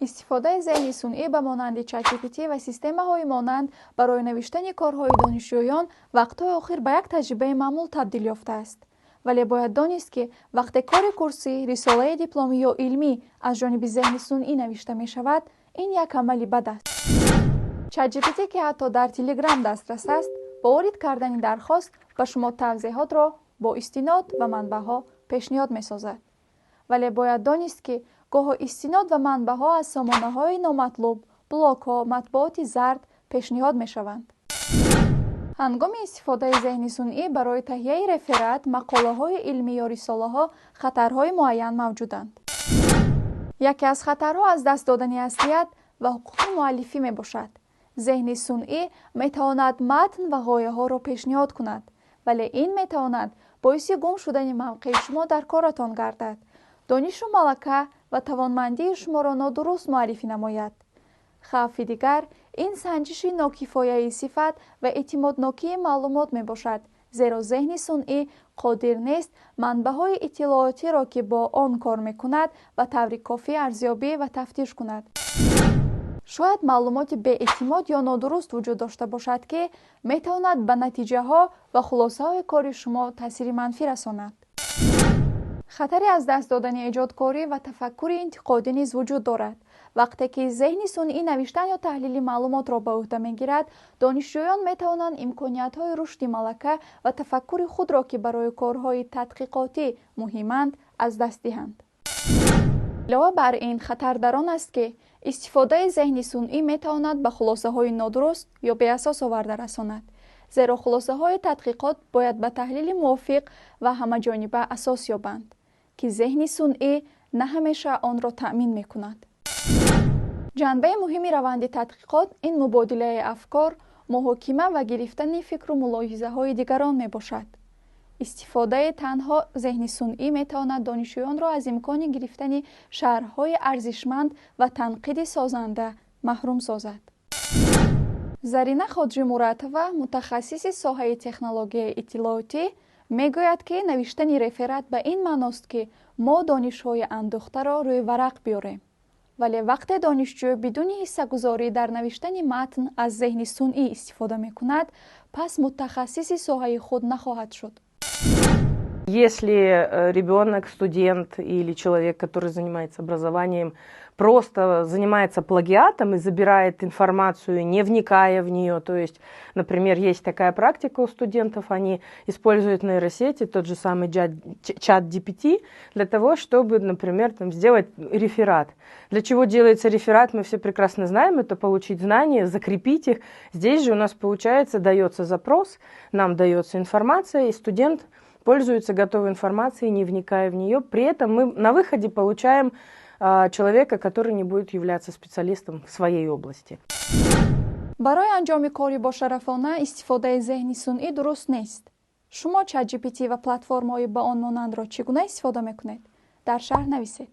Истифодаи зеҳни сунъӣ ба монанди ChatGPT ва системаҳои монанд барои навиштани корҳои донишҷӯён вақтҳои охир ба як таҷрибаи маъмул табдил ёфтааст. Вале бояд донист, ки вақте кори курсӣ, рисолаи дипломӣ ё илмӣ аз ҷониби зеҳни сунъӣ навишта мешавад, ин як амали бад аст. ChatGPT, ки ҳатто дар Телеграм дастрас аст, бо ворид кардани дархост ба шумо тавзеҳотро бо истинод ва манбаъҳо пешниҳод месозад. Вале бояд донист, ки гоҳо истинод ва манбаъҳо аз сомонаҳои номатлуб, блогҳо, матбуоти зард пешниҳод мешаванд. Ҳангоми истифодаи зеҳни сунъӣ барои таҳияи реферат, мақолаҳои илмӣ ё рисолаҳо хатарҳои муайян мавҷуданд. Яке аз хатарҳо аз даст додани аслият ва ҳуқуқи муаллифӣ мебошад. Зеҳни сунъӣ метавонад матн ва ғояҳоро пешниҳод кунад, вале ин метавонад боиси гум шудани мавқеи шумо дар коратон гардад, донишу малака ва тавонмандии шуморо нодуруст муаррифӣ намояд. Хавфи дигар ин санҷиши нокифояи сифат ва эътимоднокии маълумот мебошад, зеро зеҳни сунъӣ қодир нест манбаъҳои иттилоотиро, ки бо он кор мекунад, ба таври кофӣ арзёбӣ ва тафтиш кунад. Шояд маълумоти беэътимод ё нодуруст вуҷуд дошта бошад, ки метавонад ба натиҷаҳо ва хулосаҳои кори шумо таъсири манфӣ расонад. Хатари аз даст додани эҷодкорӣ ва тафаккури интиқодӣ низ вуҷуд дорад. Вақте ки зеҳни сунъӣ навиштан ё таҳлили маълумотро ба ӯҳда мегирад, донишҷӯён метавонанд имкониятҳои рушди малака ва тафаккури худро, ки барои корҳои тадқиқотӣ муҳиманд, аз даст диҳанд. Илова бар ин, хатар дар он аст, ки истифодаи зеҳни сунъӣ метавонад ба хулосаҳои нодуруст ё беасос оварда расонад, зеро хулосаҳои тадқиқот бояд ба таҳлили мувофиқ ва ҳамаҷониба асос ёбанд, ки зеҳни сунъӣ на ҳамеша онро таъмин мекунад. Ҷанбаи муҳими раванди тадқиқот ин мубодилаи афкор, муҳокима ва гирифтани фикру мулоҳизаҳои дигарон мебошад. Истифодаи танҳо зеҳни сунъӣ метавонад донишҷӯёнро аз имкони гирифтани шарҳҳои арзишманд ва танқиди созанда маҳрум созад. Зарина Хоҷимуратова, мутахассиси соҳаи технологияи иттилоотӣ, мегӯяд, ки навиштани реферат ба ин маъност, ки мо донишҳои андӯхтаро рӯи варақ биёрем. Вале вақте донишҷӯ бидуни ҳиссагузорӣ дар навиштани матн аз зеҳни сунъӣ истифода мекунад, пас мутахассиси соҳаи худ нахоҳад шуд. Если ребенок, студент или человек, который занимается образованием, просто занимается плагиатом и забирает информацию, не вникая в нее, то есть, например, есть такая практика у студентов, они используют нейросети, тот же самый ChatGPT, для того, чтобы, например, там, сделать реферат. Для чего делается реферат, мы все прекрасно знаем, это получить знания, закрепить их. Здесь же у нас, получается, дается запрос, нам дается информация, и студент пользуется готовой информацией, не вникая в нее. При этом мы на выходе получаем человека, который не будет являться специалистом в своей области. Барои анҷоми кори бошарафона истифодаи зеҳни сунъӣ дуруст нест. Шумо ChatGPT ва платформаҳои ба он монандро чӣ гуна истифода мекунед? Дар шарҳ нависед.